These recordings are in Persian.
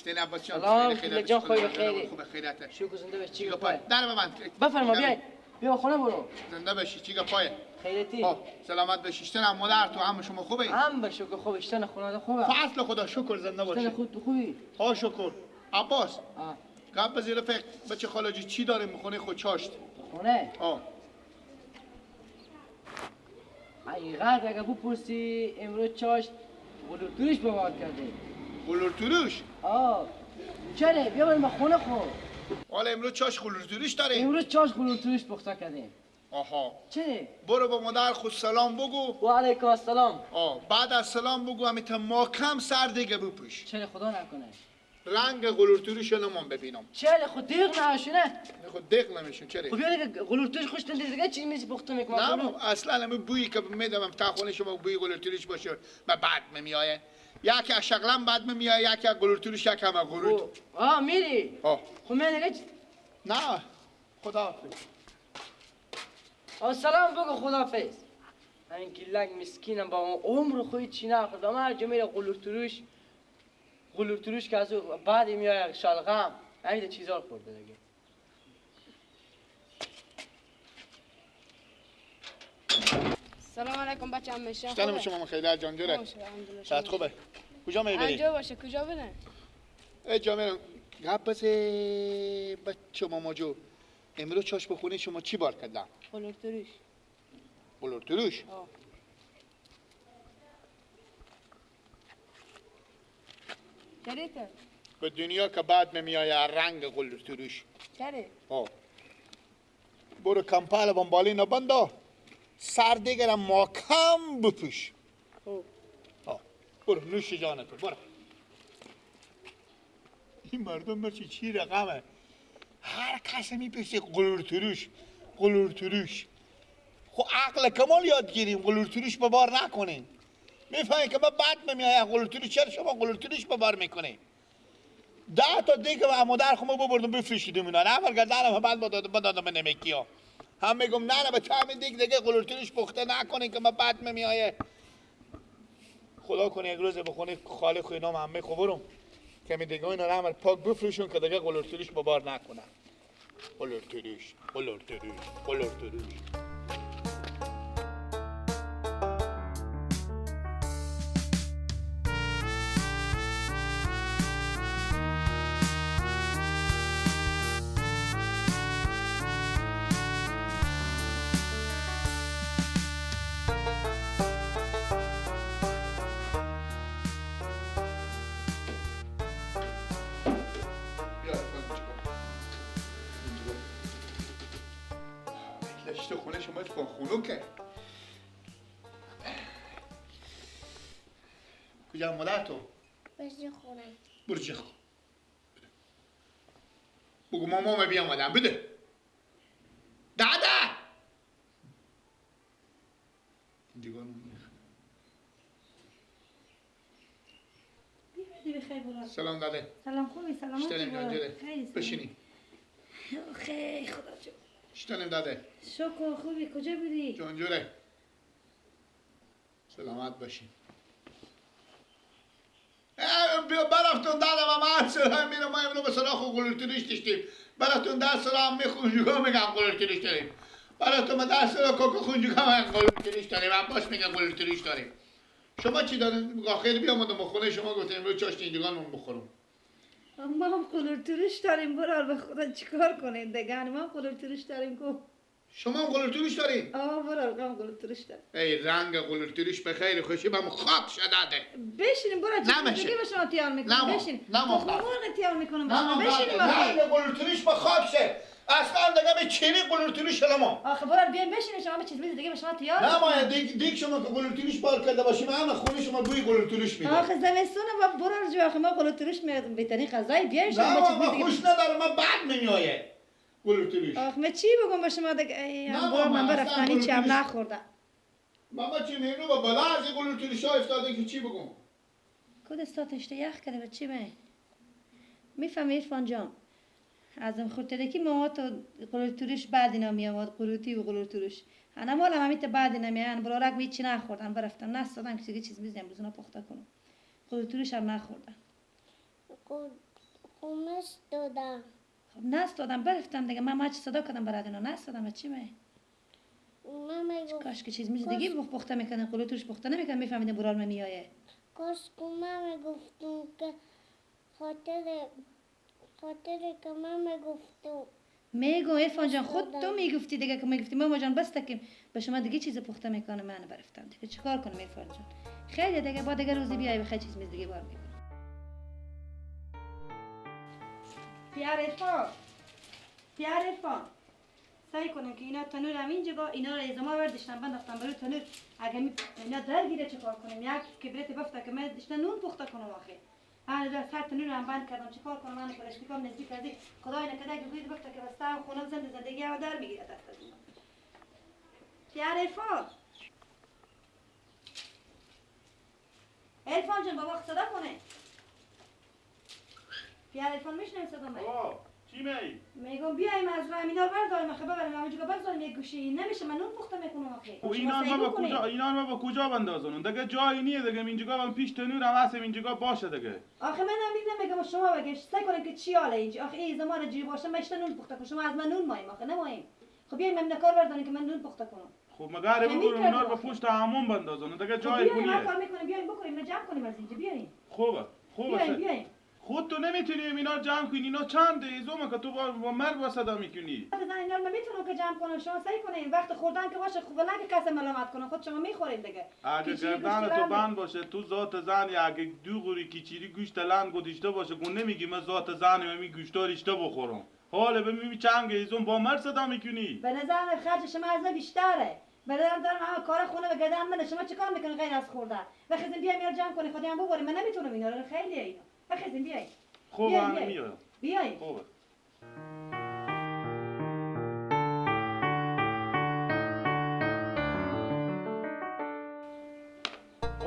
شتن عباس جان. سلام خیلی جان، خوبی؟ خیلی خوبه، خیرته. شکر، زنده باشی. چی گپای؟ در ببند. بفرما، بیای بیا خونه برو. زنده باشی. چی گپای؟ خیرتی. خب سلامت باشی. شتن مادر تو هم شما خوبه؟ هم به شکر خوب. شتن خونه خوبه. فصل خدا شکر، زنده باشی. شتن خود تو خوبی؟ ها شکر. عباس گپ بزیر فکر بچه خالاجی چی داریم خونه خود چاشت؟ خونه؟ آه حقیقت اگه بپرسی امروز چاشت قلور تورش بواد کرده. قلور تورش؟ آه چره بیا بریم خونه خود. حالا امروز چاش قلور تورش داریم؟ امروز چاش قلور تورش پخته کردیم. آها چره؟ برو با مادر خود سلام بگو. و علیکم السلام. آه بعد از سلام بگو همی تا ماکم سر دیگه بپوش. چره خدا نکنه رنگ قلورتورش نمان ببینم. چرا خود دیغ نشونه؟ خود دیغ نمیشون چرا؟ خب بیا دیگه قلورتورش خوش دیگه چی میز پخته میکنم؟ نه اصلا همین بویی که میدم تا خونه شما بوی قلورتورش باشه و بعد میایه. یکی از شغلم بعد میایه، یکی از قلورتورش، یکی هم قلورت. آه میری؟ آه خب من دیگه نه خداحافظ. آه سلام بگو خداحافظ. همین گیلک مسکینم با عمر خود چی نخورد. من هر جا میره قلورتورش قلور که از بعد میاد شلغم همین چیزا رو خورده دیگه. سلام علیکم بچه هم میشه. سلام شما خیلی جان جوره. صحت خوبه. کجا میبری؟ اینجا باشه. کجا بره؟ ای جا میرم. گپ بسه بچه ماما جو. امروز چاش بخونه شما چی بار کردن؟ قلور تروش. قلور تروش؟ آه. چریته؟ به دنیا که بعد میایه رنگ قلور تروش. چره؟ آه. برو کمپال بمبالی نبندا سر دیگرم ماکم بپوش. خب. آه. برو نوش جانتو برو. این مردم مرچی چی رقمه؟ هر کس میپرسه قلور تروش قلور تروش. خب عقل کمال یاد گیریم قلور تروش به بار نکنیم. میفهمی که من بعد میآیم قلور تروش. چرا شما قلور تروش به بار میکنی؟ 10 تا دیگه مادر خودم ببردم بفروشیدم اینا. نه برگردنم بعد با دادم نمکی ها. هم میگم نه نه به طعم دیگه قلور تروش پخته نکنین که من بعد میآیه. خدا کنه یک روز به خونه خاله خو اینا همه خبرم که می دیگه اینا رو پاک بفروشون که دیگه قلور تروش به بار نکنن. قلور تروش قلور تروش قلور تروش. کجا مادر تو؟ برو خونه. برو چه خونه؟ بگو ماما بیا آمدم بده. دادا. دیگه سلام داده. سلام خوبی؟ سلامتی. شتنم بشینی. خیلی خدا جو. شتنم داده. شکر خوبی. کجا بودی؟ جانجوره. سلامت باشی. برفتون دادم هم سلام میرم. ما امرو به سراخ قلور تروش داشتیم. برفتون ده سلام میخونجوگا میگم قلور تروش داریم. برفتون ما 10 سلام کوکو خونجوگا میگم قلور تروش داریم. عباس میگه قلور تروش داریم. شما چی دارین؟ آخر بیامدم خونه شما گفتم امروز چاشت اینجوگان من بخورم. ما هم قلور تروش داریم برار به خدا چیکار کنیم دیگه. ما هم قلور تروش داریم کو. شما هم قلور تروش دارین؟ آه برار هم قلور تروش داریم. ای رنگ قلور تروش به خیر خوشی بهم خاک شده. بشینیم برار چیز دیگه به شما تیار میکنم. بشینیم. تخم مرغ تیار میکنم به شما. بشینیم آخه. رنگ قلور تروش به خاک شه. اصلا دیگه به چینی قلور تروش ما. آخه برار بیاین بشینیم شما به چیز دیگه به شما تیار. نه ما دیگ شما که قلور تروش بار کرده باشیم هم خونه شما بوی قلور تروش میده. آخه زمستون با برار جو آخه ما قلور تروش میادم بهترین غذای بیاین شما به چیز دیگه. نه خوش ندارم من بعد میایه. قلور تروش. آخ من چی بگم به شما دیگه؟ من برفتنی چی هم نخوردم. ماما چی میگم با بالا از این قلور تروش ها افتاده که چی بگم؟ کد استاتش یخ کرده به چی می؟ میفهمی عرفان جان؟ ازم خورده که ما تو قلور تروش بعد اینا میامد قلوتی و قلور تروش. انا مالم همیت بعد اینا میان برارک می چی نخوردم برفتم نستادم که چیز میزنم بزنا پخته کنم. قلور تروش هم نخوردم. نستادم. خب نستادم برفتم دیگه، من چه صدا کردم برای اینا نستادم چی می؟ کاش که چیز میز دیگه پخته میکنه، قلو توش پخته نمیکنه، میفهمیدم برال من میایه. کاش که من میگفتم که خاطر که من میگفتم. میگم عرفان جان خود تو میگفتی دیگه، که میگفتی ماما جان بس که به شما دیگه چیز پخته میکنه، من برفتم دیگه چیکار کنم عرفان جان؟ خیلی دیگه با دیگه روزی بیای بخی چیز میز دیگه بار میکنم. پیار عرفان، پیار عرفان، سعی کنم که اینا تنور هم اینجا اینا رو ازما برداشتم بنداختم برای تنور. اگه اینا درگیره چیکار کنم؟ یک کبریت بفته که من داشتم نون پخته کنم آخه. من سر تنور هم بند کردم چیکار کنم؟ من پلاستیکام نزدیک از خدای نکرده اگه گوید بفته که بسته خونم زندگی هم در میگیره دست از اینا. پیار عرفان، عرفان جان بابا صدا کنه. پیار عرفان میشنوی صدا من؟ چی می؟ میگم بیایم از راه اینا رو برداریم آخه، ببریم همینجا بگذاریم یک گوشه. نمیشه من نون پخته میکنم آخه. اینا ما با کجا، اینا ما با کجا بندازن؟ دیگه جایی نیه دیگه، اینجا من پیش تنور هم هستم، اینجا باشه دیگه. آخه منم میگم شما بگید سعی کنین که چی حاله اینجا. آخه این زمان جی باشه من نون پخته کنم، شما از من نون مایم آخه نمایم. خب بیایم من کار برداریم که من نون پخته کنم. خب مگر بگم اینا رو با پشت حموم بندازن دیگه جای کنیه. خب کار میکنیم بیایم بکنیم نه جمع کنیم از اینجا بیایم. خوبه خوبه بیایم. خود تو نمیتونی اینا رو جمع کنی، اینا چند ایزومه که تو با مرگ با صدا میکنی. زن اینا رو نمیتونم که جمع کنم، شما سعی کنین وقت خوردن که باشه خوب نه که کسی ملامت کنه، خود شما میخورین دیگه. اگه گردن تو بند باشه تو ذات زن، یا اگه دو قوری کیچیری گوشت لند گذاشته باشه گون نمیگی من ذات زنم می گوشتا ریشته بخورم. حالا ببین چنگ ایزوم با مرگ صدا میکنی. به نظر من خرج شما از من بیشتره. به نظرم دارم همه کار خونه به گردن منه، شما چیکار میکنین غیر از خوردن؟ وقتی بیام اینا جمع کنی خودم هم ببریم، من نمیتونم اینا رو، خیلیه اینا. بخیزیم بیاییم. خوب هم میایم. بیاییم. خوبه.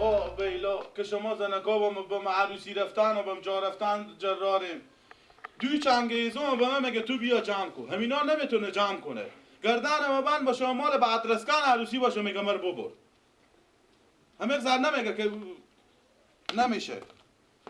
آه بیلا که شما زنکا با ما عروسی رفتن و با جا رفتن جراریم. دوی چنگیزم به من میگه تو بیا جمع کن. همینا نمیتونه جمع کنه. گردن ما بند باشه مال به ادرسکان عروسی باشه میگه مر ببر. همه زن نمیگه که نمیشه.